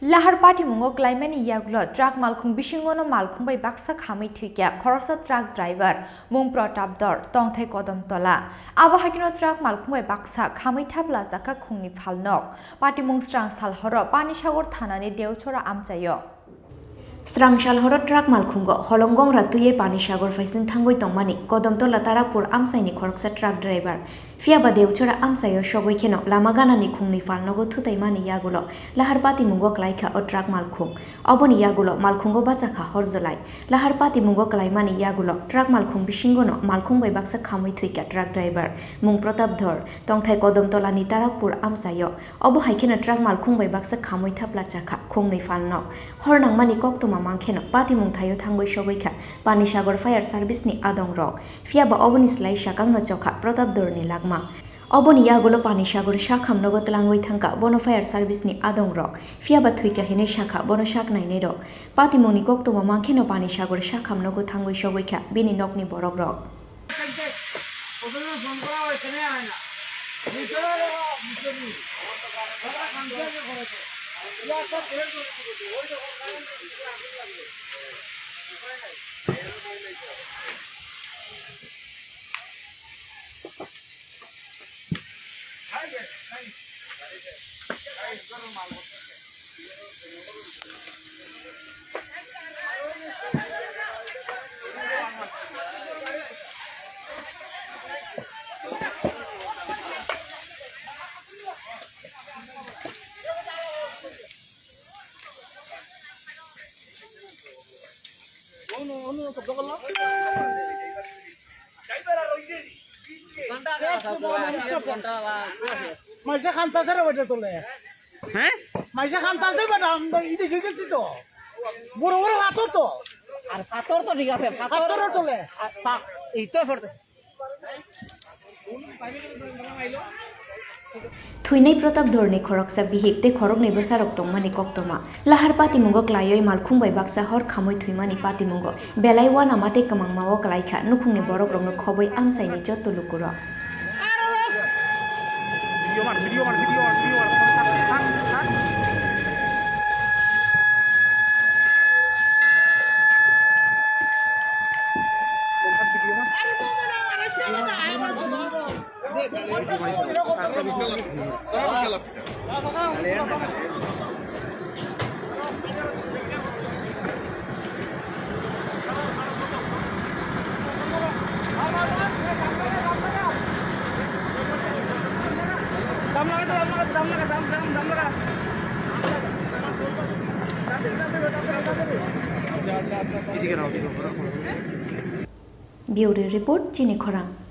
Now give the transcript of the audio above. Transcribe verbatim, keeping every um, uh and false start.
Lahar patimungo klaimani yagulo truck malkhung bisingono malkhung bai baksa khamwi thwikha khoroksa truck driver mung Pratap Dor, tongthai Kodom Tola. Abo haikeno truck malkhung bai baksa khamwi thaplajakha khungni phalnok. Patimung srang sal horo Panisagar thanani Deuthora amchaio. Srang sal horo truck malkhungo holonggong ra twiwi Panisagar phaising thangwi tongmani Kodom Tola Tarapur amchaini khoroksa truck driver. Phiya ba Deuthora amchaio sogwi kheno lama ganani khungni phalnogo thutaimani yagulo Lahar patimungo klaikha o truck malkhung. Oboni yagulo malkhungo bachakha hor jolai. Lahar patimungo klaimani yagulo truck malkhung bisingono malkhung bai baksa khamwi thwikha truck driver mung Pratap Dor, tongthai Kodom Tolani Tarapur amchaio. Obo hai kheno truck malkhung bai baksa khamwi thapla chakha khungnwi phalnok. Hor nangmani koktwma mang kheno patimung thaio thangwi sogwi kha Panisagar Fire Service ni adong rok. Phiya ba oboni slai sakang no chokha Pratap Dor ni lakma. Oboni yagulo Panisagar sakhamnogo twlangwi thangkha bono Fire Service ni adong rok. Phiya ba thwikha hinwi sakha bono sak nainai rok. Patimung ni koktwma mang kheno Panisagar sakhamnogo thangwi sogwi kha bini nokni borok rok. Maisa kanta sara bata tole. He? Maisa kanta sara bata, ide gege sito. Boro boro hator to. Ar pator to diga phe, pator. Pator tole. Ar pa-, ito sorte. Thwinai Pratap Dhorni khoroksa bihik tei khoroknwi bwsarok tongmani koktwma. Lahar patimungo klaiwi malkhung bai baksa hor khamwi thwimani patimungo belai uanama tei kwmangmao klaikha nukhungni borokrokno khobwi amchaini jotto lukurok. Bureau Report, Chini Khorang.